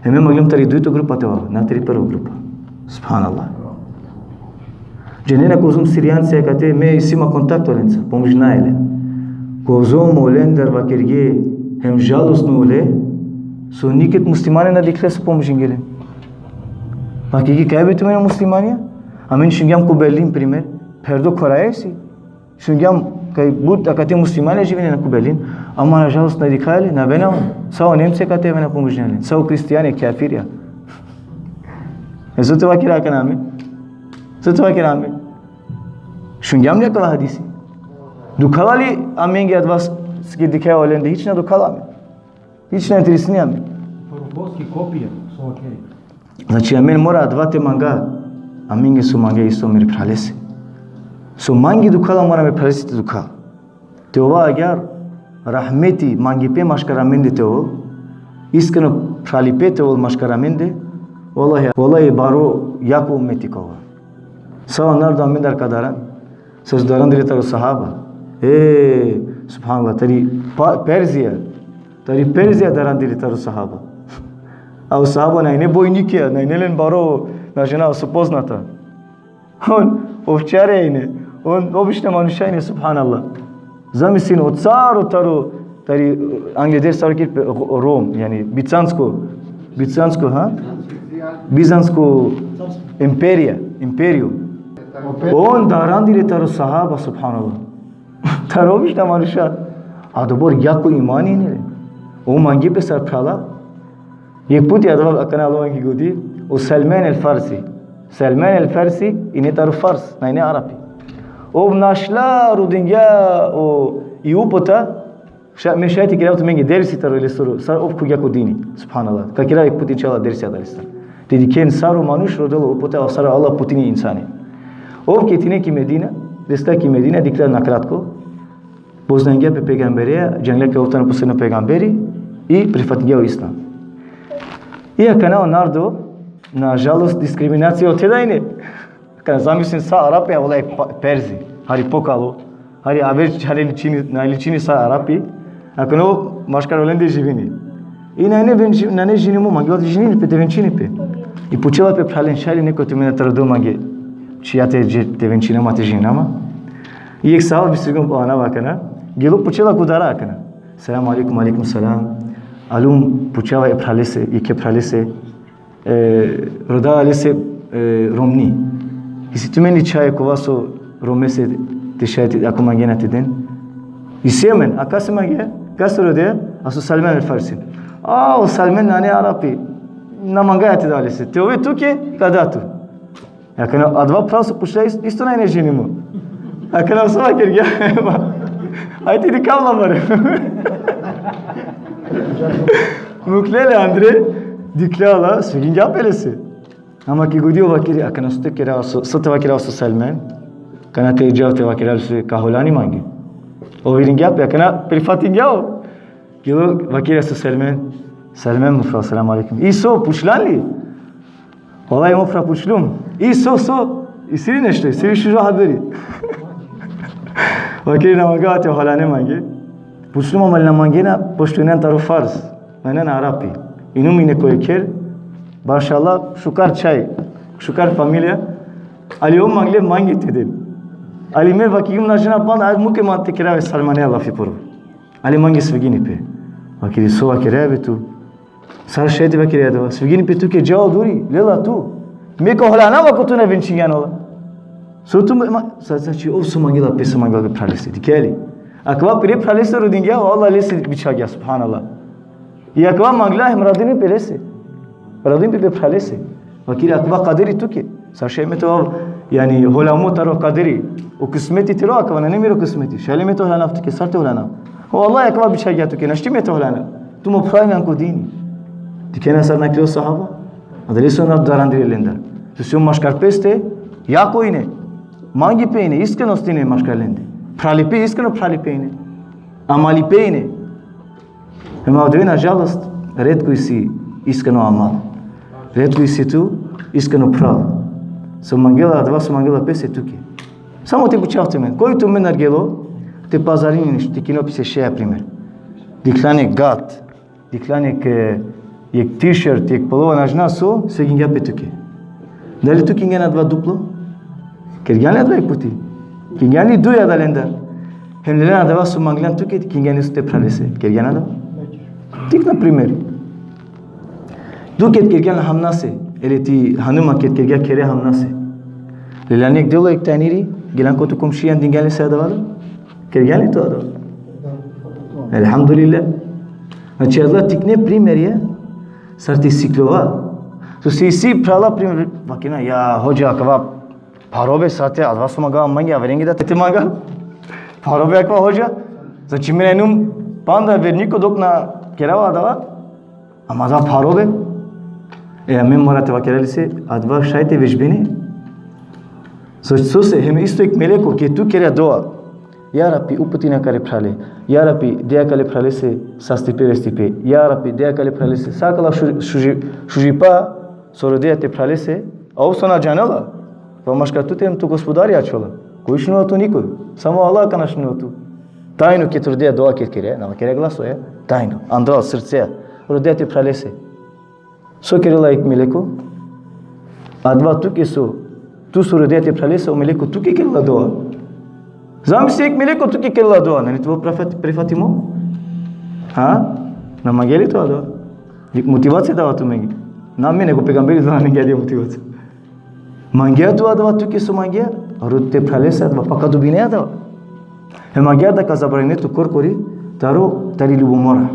Hem me mangljum tari dujto grupa te ova, na tari prvo grupa. Subhanallah. Džanena kozom Sirijanci akate, me isi ma kontakt olenca, pomožinaja len. Kozom olendar vakerge hem žalostno ole, so niked muslimane na dikhle so pomožingje len. Vakerge kaj bi tumen muslimanja? Amen šungjam ko Berlin primer, pherdo khoraja isi. Šungjam kaj but akate muslimanja živine na ko Berlin, ama na žalost na dikhaja le, na avena, sa o Nemce akate avena pomožinena len, sa o kristijane, kafirja. E so te vakera akana amen? So te vakera amen? Šungjam li akava hadisi? Dukhela li amenge adava s-, so dikhaja olende, hič na dukhela amen. Hič na interesini amen. Prvo boski kopija, so okej. Znači, amen mora adava te manga, amenge so mange isto mere phralese. So mange dukhela, mora mere phralese te dukha. Te ova agjaar rahmeti, mangipe maškar amende te ovel, iskreno phralipe te ovel maškar amende, vallahi, vallahi baro jako umeti ka ova. Sa o narodo amendar ka daran, so darandile taro sahaba. E, subhanallah, tari pa-, Perzija, tari Perzija darandile taro sahaba. A o sahaba na ine bojnikija, na ine len baro, na džanav so poznata. On ovčarja ine, on obična manuša ine, subhanallah. Zamislin, o caro taro, tari, angleder so vakeri pe, Rom, jani, Bizansko, Bizansko, ha? Bizansko imperija, imperijum. On darandile taro sahaba, subhanallah. Taro obična manuša. Adobor jako imani ine le. O mangipe sar phrala. Jekh puti adava akana alo mange godi, o Salman el Farsi. Salman el Farsi ine taro Fars, na ine Arapi. Ov našla rodingja o, i uputa, ša-, me šaj te kerav tumenge dersi taro lesoro, sar ov khuvgja ko dini, subhanallah. Ka kerav jekh puti inšallah dersi adalestar. Te dikhen sar o manuš rodela uputa, a sar o Allah uputini insani. Ov ked ine ki Medina, resla ki Medina, dikhlja na kratko, poznangja pe pejgambereja, džanglja kaj ov tano posledno pejgamberi, i prifatingja o islam. I akana o narodo, na žalost, diskriminacija ote da ine. Akana zamislin sa Arapi, a ola pa-, Perzi, hari pokalo, hari aver, hari ličini, na ličini sa Arapi. Akana o maškar olende živini. I na ine venči-, na ine ženimo, mangela te ženini pe, te venčini pe. I pučela pe phralen, šaj li neko tumen taro dom mange, čhija te dže-, te venčina ma, te ženina ma. I jekh sahaba, bi sigurno po ana vakana, gelo pučela ko udara akana. Selam alejkum, alejkum selam. Alum, pučava e phralese, jekhe phralese, e, rodava lese, e, romni. Isi tumen li čhaj kova so romese te šaj te, ako mangena te den? Isi amen, a kase mangea? Kase rodea? A so Salman el Farsi. A, o Salman nane Arapi. Na mangaja te da lese. Te ove tuke, ka da tu. Akana adava phral so pučla is-, isto na ine ženimo. Akana so vakergja. Ajde, dikhav la mare. Mukhle le andre, dikhlja la, svidingja pe lese. Ama ki godi ov vakeri, akana so te kerav so, so te vakerav so Salman. Akana te džav te vakerav so ka holani mange. Ov iringja pe, akana prifatingja ov. Gelo, vakeri so Salman. Salman, mo phral, selam alejkum. I so, pučlan li? Vallahi, mo phral, pučlum. I so, so, isi li nešto, isi li šužo haberi? Vakeri na mangava te holane mange. Pučlum, ama na mangena, pošto ine taro Fars. Na ine Arapi. Inum ine ko jekh kher, mašallah, šukar čhaj, šukar familija. Ali ov mangle mange te den. Ali me vakergjum na džanav panda, aj muke man te kerav e Salmanea lafi prvo. Ali mange svidini pe. Vakeri so vakergja be tu. Sar šaj te vakere adava? Svidini pe tuke, džal duri, lela tu. Me ka holanava ako tu na venčingjan ola. So tu ma-, ma-, sa-, znači, ov so mangela pe, so mangela pe phralese. Dikhe li? Akava pire phralese rodingja, o Allah lese bičhagja, subhanallah. I akava mangla hem radini pe lese. Radini pe, pe phralese. Vakeri akava kaderi tuke. Sar šaj me te ovav, jani, holamo taro kaderi. O kismeti tiro akava, nane miro kismeti. Šaj li me te holanav tuke, sar te holanav? O Allah akava bičhagja tuke, našti me te holanav. Tu mo phral injan ko dini. Dikhena sar nakhlo sahaba. Adalese o narod darandilo lendar. So isi maškar peste, jako ine. Mangipe ine, iskrenost ine maškar lende. Phralipe, iskreno phralipe ine. Amalipe ine. Ema odove, na žalost, retko isi iskreno amal. Retko isi tu iskreno phral. So mangela, adava so mangela pese tuke. Samo te pučav tumen. Koj tumendar gelo te pazarini nešto, te kino pese šeja, primer. Dikhlane gad. Dikhljan jekh, jekh t-shirt, jekh pulova, na džanav so, so gingja pe tuke. Dali tu kingjan adava duplo? Kergjan li adava jekh puti? Kingjan li duj adalendar? Hem leljan adava so mangljan tuke, kingjan isto te phralese. Kergjan adava? Tik na primer. Tu ked kergjan hamnase, ili ti hanuma ked kergja khere hamnase. Leljan jekh delo jekh tanjiri, geljan ko tu komšijan, dingjan lese adava? Kergjan li tu adava? Elhamdulillah. Znači, adala tikne primerja, sar te sikljova. So isi, isi phrala primer, vakerena, ja, hodža, akava pharo be, sar te, adava so mangava mange, averenge da te manga. Pharo be akava hodža. Znači, me na inum panda verniko dok na kerava adava. Ama adava pharo be. E, amen mora te vakera lese, adava šaj te vežbine. So, sose, hem isto jekh meleko, ked tu kere dova. Ja Rabbi, uputin akale phrale. Ja Rabbi, de akale phralese sastipe, vestipe. Ja Rabbi, de akale phralese sa akala šu-, šuži-, šužipa so rodea te phralese, a ov so na džanela. Pa maškar tute hem to Gospodari ačhola. Koj šunela tu? Nikoj. Samo Allah akana šunela tu. Tajno ked rodea dova, ked kere, na vakere glaso, ja. Tajno. Andral, srcea. Rodea te phralese. So kerela jekh meleko? Adava tuke so, tu so rodea te phralese, o meleko tuke kerela dova. Zamisli, jekh meleko tuke kerela dova, nane tu prefat-, prefatimo? Ha? Na mangea li tu adava? Jekh motivacija dava tumenge. Na me, nego pejgamberi dava, nane gja adija motivacija. Mangea tu adava tuke so mangea, rod te phralese adava, pa ka dobine adava. Hem agjaar da ka zabranine tu korkori taro, tari ljubomora,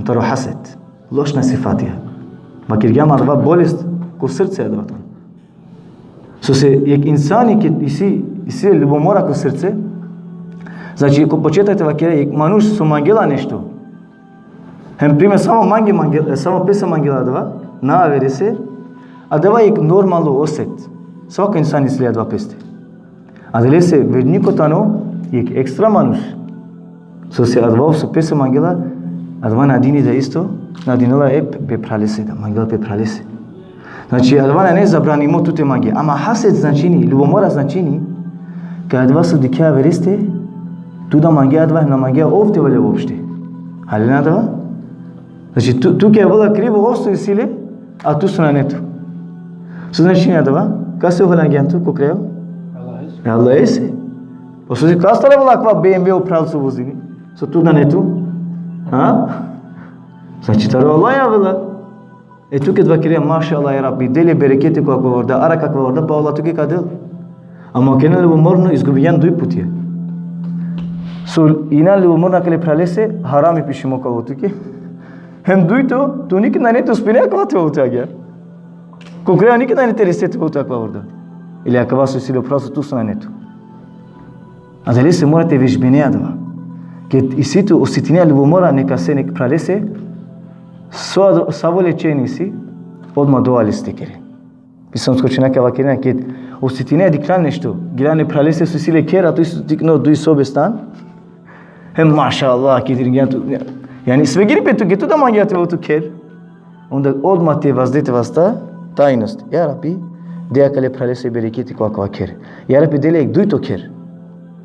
taro haset. Lošna sifatija. Vakergjam adava bolest ko srce adava tano. Sose jekh insani ked isi, isi ljubomora ko srce, znači, ko početak te vakera, jekh manuš so mangela nešto, hem primer samo mange, mange, samo pese mangela adava, na averese, adava jekh normalno oset. Svako insan isi le adava peste. Adalese verniko tano jekh ekstra manuš. Sose adava so pese mangela, adava na dini da isto, na dinela e pe, pe phralese da, mangela pe phralese. Znači, adava nane zabranimo tu te mange. Ama haset značini, ljubomora značini, kaj adava so dikhe avereste, tu da mange adava, na mange ov te vale uopšte. Haljina adava? Znači, tu, tuke avela krivo ov so isi le, a tu so nane tu. So značini adava? Kase holangjan tu ko krajo? Allahese. Pa sose kastar avela akava B M W o phral so vozini? So tu nane tu? Ha? Znači, taro Allah avela. E tu ked vakerea, mašallah, ja Rabbi, de le bereketi ko akava vorda, arakh akava vorda, pa Allah tuke ka del. Ama ked injan ljubomorno, izgubingjan duj putija. So injan ljubomorno akale phralese, harami pišimo ka ovel tuke. Hem dujto, tu niked nane te uspine akava te ovel tu agjaar. Ko krajo niked nane te rese te ovel tu akava vorda. Ili akava so isi le o phral so tu so nane tu. Adalese mora te vežbine adava. Ked isi tu, osetinea ljubomora nekase, nek phralese, so ad-, savo lečenje isi, odma dova lese te kere. Islamsko učenjakija vakerena, ked osetinea, dikhljan nešto, gledjan e phralese so isi le kher, a tu isi tikno duj sobe stan. Hem mašallah, ked iringjan tu, jani, svegiri pe tu, ked tu da mangea te ovel tu kher. Onda odma te vazde te vasta tajnost. Ja Rabbi, de akale phralese bereketi ko akava kher. Ja Rabbi, de le jekh dujto kher.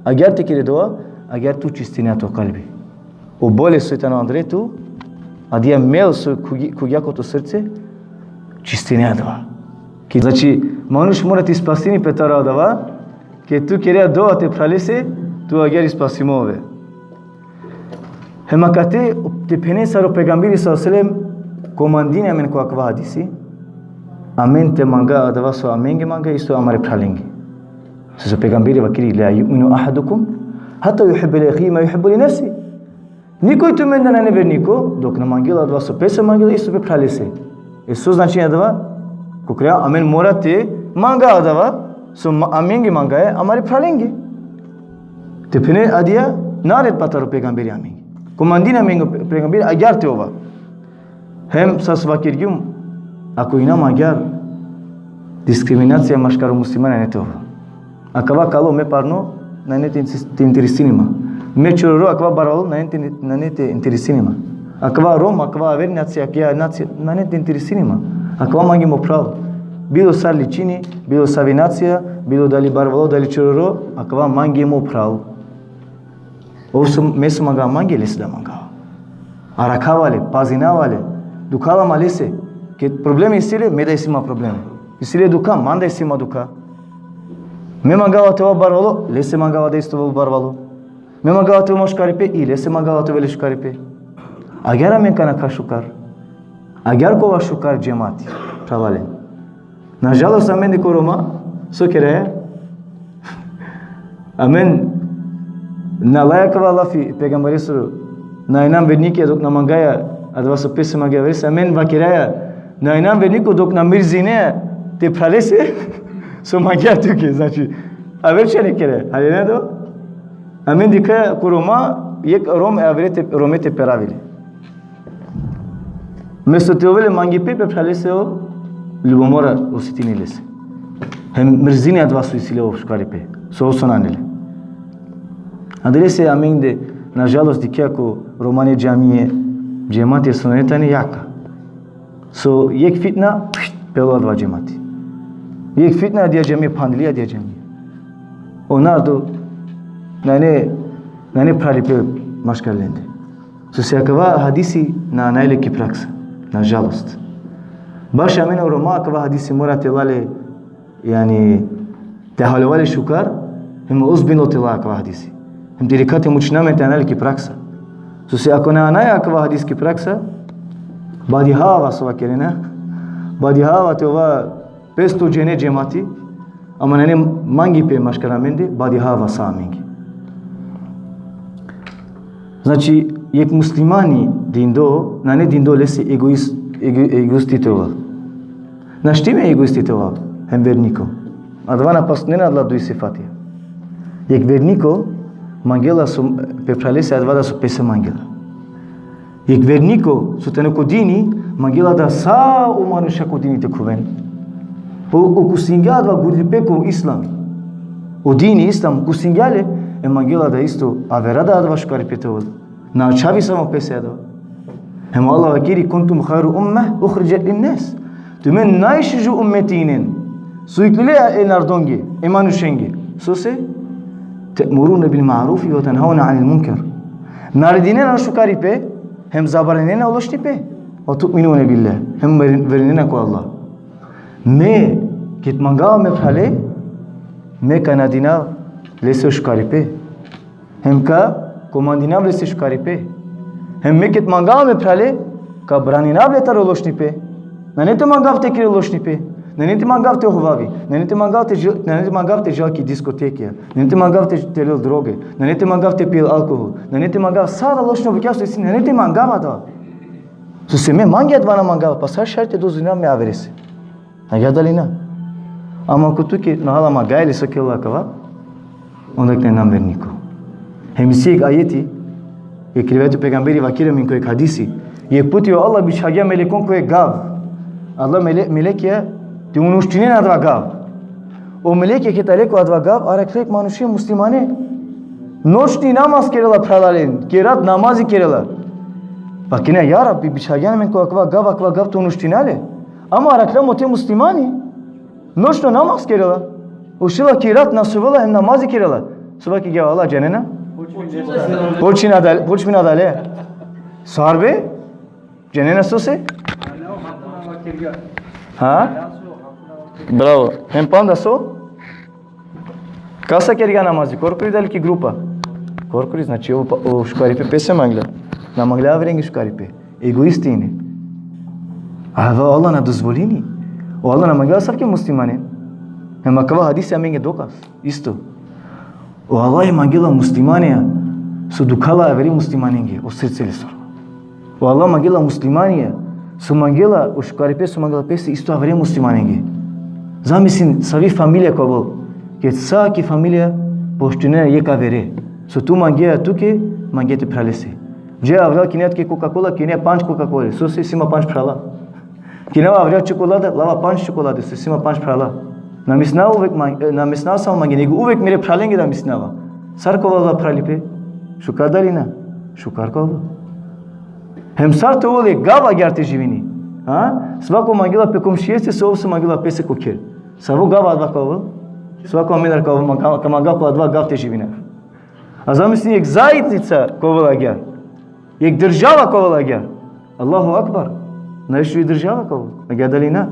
Agjaar te kere dova, agjaar tu čistinea to kalbi. O bolest so tano andre tu, adija mel so khugi-, khugja ko to srce, čistinea adava. Ki, znači, manuš mora te ispasini pe taro adava, ked tu kerea dova te phralese, tu agjaar ispasimo ove. Hem akate te phene sar o pejgamberi sallallahu alejhi ve sellem komandini amen ko akava hadisi, amen te manga adava so amenge manga, isto amare phralenge. Sose o pejgamberi vakeri: "La yu'minu ahadukum hatta yuhibba li akhihi ma yuhibbu li nafsihi." Nikoj tumendar nane verniko dok na mangela adava so pese mangela, isto pe phralese. E so značini adava? Ko krajo amen mora te manga adava so ma-, amenge mangaja, amare phralenge. Te phene adija naredba taro pejgamberi amenge. Komandini amenge o pe-, pejgamberi agjaar te ova. Hem sar so vakergjum, ako inam agjaar, diskriminacija maškaro muslimanja nane te ova. Akava kalo me parno, nane te intis-, te interesini ma. Me čororo, akava barvalo, nane te, nane te interesini ma. Akava Rom, akava aver nacija, akija nacija, nane te interesini ma. Akava mange mo phral. Bilo sar ličini, bilo savi nacija, bilo dali barvalo, dali čororo, akava mange mo phral. Ov so, me so mangava mange, lese da mangava. Arakhava le, pazinava le, dukhava ma lese. Ked problemi isi le, me da isi ma problemi. Isi le dukha, man da isi ma dukha. Me mangava te ova barvalo, lese mangava da isto ovel barvalo. Me mangava te ova ma šukaripe, i lese mangava te ovel šukaripe. Agjaar amen kana ka šukar. Agjaar ka ova šukar džemati, phralalen. Nažalost, amen ko Roma, so keraja? Amen na laja kava lafi pejgamberesoro, na inam vernike dok na mangaja adava so pese mangaja averese, amen vakeraja, na inam verniko dok na mrzine te phralese so mangaja tuke, znači, aver čhane kere, ali na do? Amen dikhaja ko Roma, jekh Rom e avere te, Rome te peravi le. Mesto te ovel le mangipe pe phralese, o ljubomora osetini lese. Hem mrzini adava so isi le o šukaripe, so, so nane le. Adalese amende, nažalost, dikhaja ko romane džamije, džemati so nane tane jaka. So jekh fitna, pelo adava džemati. Jekh fitna, adija džamija phandli, adija džamija. O narodo nane, nane phralipe maškar lende. Sose akava hadisi na anajle ki praksa, nažalost. Baš amen o Roma akava hadisi mora te la le, jani, te haljova le šukar, hem ozbiljno te la akava hadisi. Hem te dikha te mučina amen te ana le ki praksa. Sose ako na anaja akava hadis ki praksa, badihava so vakerena, badihava te ova pesto džene džemati, ama nane mangipe maškar amende, badihava sa amenge. Znači, jekh muslimani dindo, nane dindo lese egoist, ego-, egoisti te ovel. Našti me egoisti te ovel, hem verniko. Adava na pasnena adala duj sifatija. Jekh verniko mangela so pe phralese adava da so pese mangela. Jekh verniko so tano ko dini, mangela da sa o manuša ko dini te khuven. O, okusingja adava gudlipe ko islam. O dini islam okusingja le, e mangela da isto avera da adava šukaripe te ovel. Na ačhavi samo pese adava. Hem Allah vakeri: "Kuntum khajra ummah uhridžet linnas." Tumen najšužo ummeti inen. So iklile e narodonge, e manušenge. Sose? "Te'murune bil ma'rufi ve tenhaune anil munkar." Naredinena šukaripe, hem zabraninena o lošnipe. "Ve tu'minune billah." Hem ver-, verinena ko Allah. Me, ked mangava me phrale, me ka naredinav lese šukaripe. Hem ka komandinav lese šukaripe. Hem me ked mangava me phrale, ka braninav le taro lošnipe. Nane te mangav te kere lošnipe. Nane te mangav te hovavi. Nane te mangav te džel-, nane te mangav te džal ki diskotekija. Nane te mangav te, te lel droge. Nane te mangav te pijel alkohol. Nane te mangav sa adava lošno bukja so isi, nane te mangav adava. Sose me mange adava na mangav, pa sar šaj te dozvolinav me averese? Agjaar dali na? Ama ako tuke na hala mangaja le so kerela akava, onda ka inam verniko. Hem isi jekh ajeti, jekh rivajeti, o pejgamberi vakeri amen ko jekh hadisi. Jekh puti o Allah bičhagja melekon ko jekh gav. Adala mele-, melekija te uništinen adava gav. O melekija ked ale ko adava gav, arakhla jekh manuše muslimane. Noćni namaz kerela, phralalen, ki rat namazi kerela. Vakerena: "Ja Rabbi, bičhagjan amen ko akava gav, akava gav te uniština le." Ama arakhla mote muslimani, noćno namaz kerela. Uštela ki rat, na sovela hem namazi kerela. So vakergja o Allah, džanena? Počmina adale, počmina adale. Sar be? Džanena sose? Ha? Bravo. Hem panda so? Kasa kergja namazi, korkori dali ki grupa? Korkori, znači o, o šukaripe pese mangla. Na mangla averenge šukaripe. Egoisti ine. Adava o Allah na dozvolini. O Allah na mangla asavke muslimane. Hem akava hadisi amenge dokaz. Isto. O Allah mangela muslimanea so dukhala avere muslimanenge, o srce lesoro. O Allah mangela muslimanea so mangela o šukaripe, so mangela pese isto avere muslimanenge. Zamislin savi familija ka ovel, ked sa ki familija poštinena jekh avere. So tu mangea tuke, mangea te phralese. Dža avral kinea tuke Coca-Cola, kinea pandž Coca-Cola. Sose? Si ma pandž phrala. Kinava avral čokolada, lava pandž čokolade, so si ma pandž phrala. Na mislinava uvek man-, e, na mislinava samo mange, nego uvek mere phralenge da mislinava. Sar ka ovel adava phralipe? Šukar dali na? Šukar ka ovel. Hem sar te ovel e gav agjaar te živini. Ha? Svako mangela pe komšijese so ov so mangela pese ko kher. Savo gav adava ka ovel? Svako amendar ka ovel, ka, ka mangav ko adava gav te živina. A zamislin jekh zajednica ka ovel agjaar. Jekh država ka ovel agjar. Allahu Akbar. Najšuži država ka ovel. Agjar dali na?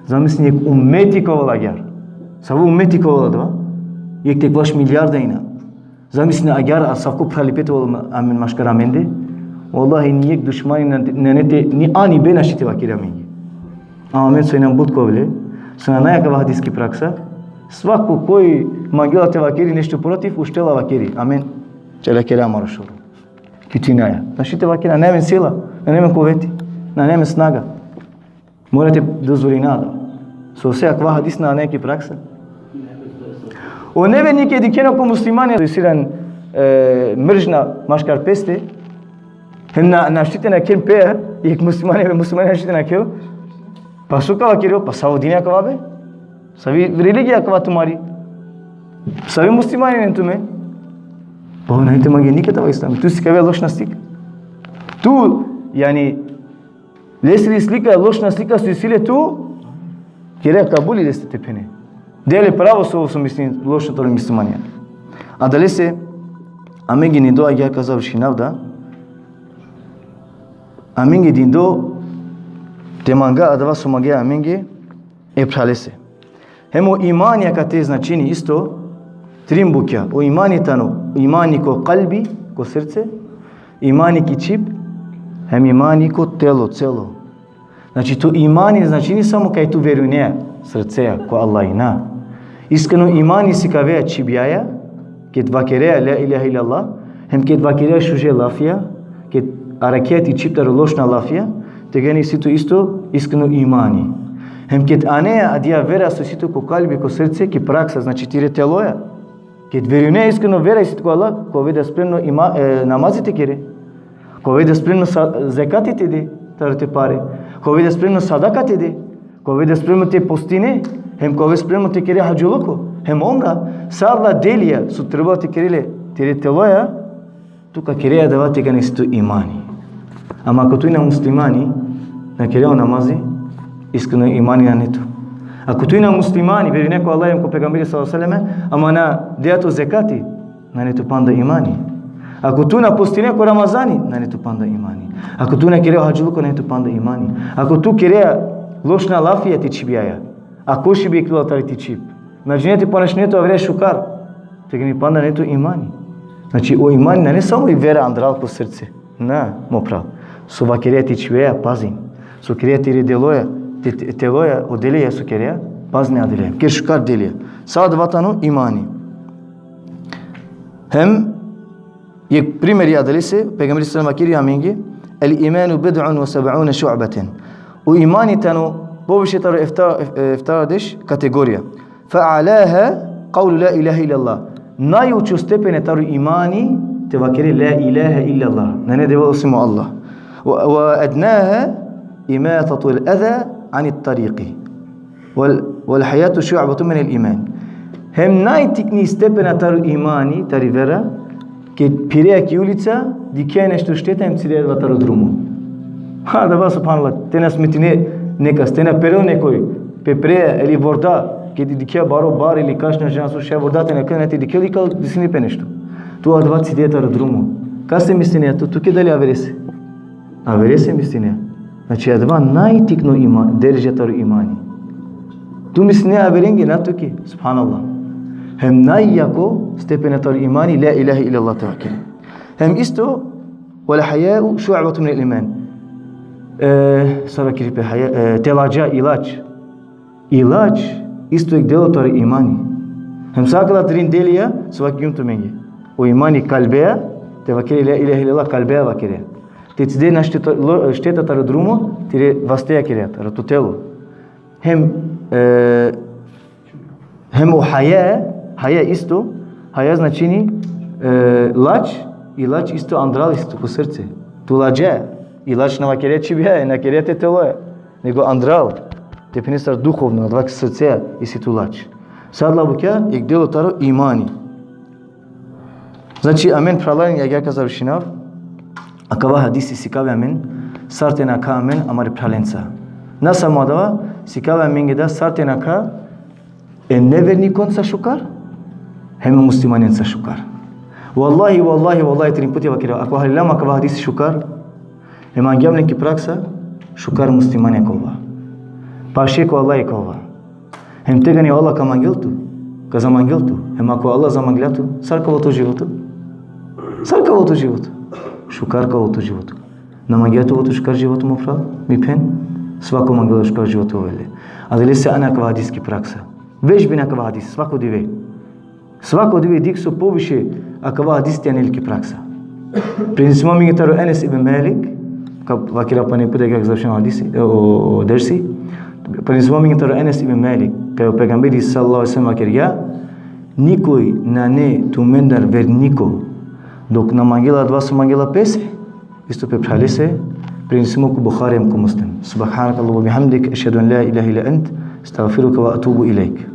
Zamisli, jekh umeti ka ovel agjar. Savo umeti ka ovel adava? Jekh te ekvaš milijarda ina. Zamisli agjar, asavko phralipe te ovel amen maškar amende. Vallahi, ni jekh dušmani na, na, nane te, ni ani be našti te vakeri amenge. Ama amen so inam but kovle, so nane akava hadis ki praksa, svako koj mangela te vakeri nešto protiv, uštela vakeri. Amen. Čela kera amaro šoro. Kitinaja. Našti te vakeri, nane amen sila, nane amen kuveti, nane amen snaga. Mora te dozvolina da. So se akava hadis nane ki praksa. O nevernike dikhena ko muslimane, so isi len, e, mržnja maškar peste, hem na, našti te nakhel pe, jekh muslimane, muslimane našti te nakhel, pa so ka vakeri, pa savo din akava be? Savi religija akava tumari? Savi muslimani len tumen? Pa nane te mange nikad akava islam. Tu sikavea lošna slika. Tu, jani, lesiri slika, lošna slika so isi le tu, kere kabuli leste te phene. Dele pravo so, so misli lošno taro muslimanja. Adalese, amenge dindo, agjar ka završinav da, amenge dindo te manga adava so mangea amenge e phralese. Hem o imani akate značini isto trin bukja. O imani tano, imani ko kalbi, ko srce, imani ki čhib, hem imani ko telo, celo. Znači, to imani značini samo kaj tu verujnea srcea ko Allah, na. Iskreno imani sikavea čhibjaja, ked vakerea la ilaha illallah, hem ked vakerea šuže lafija, ked arakhea ti čhib taro lošna lafija, tegani isi tu isto iskreno imani. Hem ked anea adija vera so isi tu ko kalbi, ko srce, ki praksa, znači tire teloja. Ked verujnea iskreno vera isi tu ko Allah, ka ove da spremno ima, e, namazi te kere. Ka ove da spremno sa, zekati te de, taro te pare. Ka ove da spremno sadaka te de. Ka ove da spremno te postine, hem ka ove spremno te kere hadžiluko, hem umra. Sa adala delija so trebela te kere le tire teloja, tu ka kere adava tegani isi tu imani. Ama ako tu ina muslimani, na kere o namazi, iskreno imani nane tu. Ako tu ina muslimani, verujnea ko Allah hem ko pejgamberi sallallahu alejhi ve sellem, ama na dea tu zekati, nane tu panda imani. Ako tu na postine ko Ramazani, nane tu panda imani. Ako tu na kerea hadžiluko, nane tu panda imani. Ako tu kerea lošna lafija ti čhibjaja, a košibe ikljola tari ti čhib, na džanea te ponašine tu avere šukar, tegani panda nane tu imani. Znači, o imani nane samo i vera andral ko srce. Na, mo phral. So vakerea ti čhibjaja, pazin. So kerea tire deloja, te, te, teloja, o delija so kerea, pazin adelea. Ker šukar delija. Sa adava tano imani. Hem, jekh primeri adalese, pejgamberi sallallahu alejhi ve sellem vakeri amenge, "El imanu bid'un ve seb'une šu'beten." O imani tano poviše taro efta-, ef-, eftadeš kategorija. Fe a'laha kavlu la ilahe illallah. Najučo stepene taro imani te vakere la ilahe illallah. Nane Devel osim o Allah. Ve, ve ednaha imatatul eza anit tariki. Vel, vel heja'u šu'betun minel iman. Hem najtikni stepena taro imani, tari vera, ked phirea ki ulica, dikhea nešto šteta hem cidea adava taro drumo. Ha, adava, subhanallah, te na smetine nekas, te na perel nekoj pe prea ili vorda, ked dikhea baro bar ili kaš, na džanav so, šaj vorda te nakhel, nane te dikhel, ikal desini pe nešto. Tu adava cidea taro drumo. Kase mislinea tu, tuke dali averese? Averese mislinea. Znači, adava najtikno ima-, deredža taro imani. Tu mislinea averenge, na tuke. Subhanallah. Hem najjako stepena taro imani, la ilahe illallah te vakere. Hem isto, vel heja'u šu'betun minel iman. E, sar vakeri pe heja, e, teladža, ilač. Ilač isto jekh delo taro imani. Hem sa akala trin delija so vakergjum tumenge. O imani kalbea, te vakere la ilahe illallah, kalbea vakerea. Te cide na šteta, lo-, šteta taro drumo, tire vasteja kerea, taro to telo. Hem, e, hem o heja, heja isto, heja značini, e, lač, ilač isto andral, isto ko srce. Tu lača, ilač na vakerea čhibjaja, na kerea te teloja, nego andral. Te phene sar duhovno, adava ki srcea isi tu lač. Sa adala bukja jekh delo taro imani. Znači, amen phralalen, agjaar ka završinav, akava hadisi sikavi amen sar te nakha amen amare phralenca. Na samo adava, sikavi amenge da sar te nakha e nevernikonca šukar, hem e muslimanenca šukar. Vallahi, vallahi, vallahi, trin puti vakerav, ako halilama akava hadisi šukar, E mangljam len ki praksa, šukar muslimanja ka ova. Paše ko Allah ka ova. Hem tegani o Allah ka mangel tu, ka zamangel tu. Hem ako Allah zamanglja tu, sar ka ovel to životo? Sar ka ovel to životo? Šukar ka ovel to životo. Na mangea tu ovel šukar životo, mo phral, mi phen? Svako mangela šukar životo ovel le. Adalese ana akava hadis ki praksa. Vežbin akava hadis, svako dive. Svako dive dikh so poviše akava hadis te anel ki praksa. Prenesimo amenge taro Enes ibn Malik, ka vakera pana jekh puti deka ka završina o hadisi, o, o dersi. Prenesimo amenge taro Enes ibn Malik, kaj o pejgamberi sallallahu alejhi ve sellem vakergja: Nikoj nane tumendar verniko dok na mangela adava so mangela pese, isto pe phralese. Prenesimo ko Buhari hem ko Muslim. Subhanakallahumma bihamdik, ešhedu en la ilahe illa ent, estagfiruke ve etubu ilejk.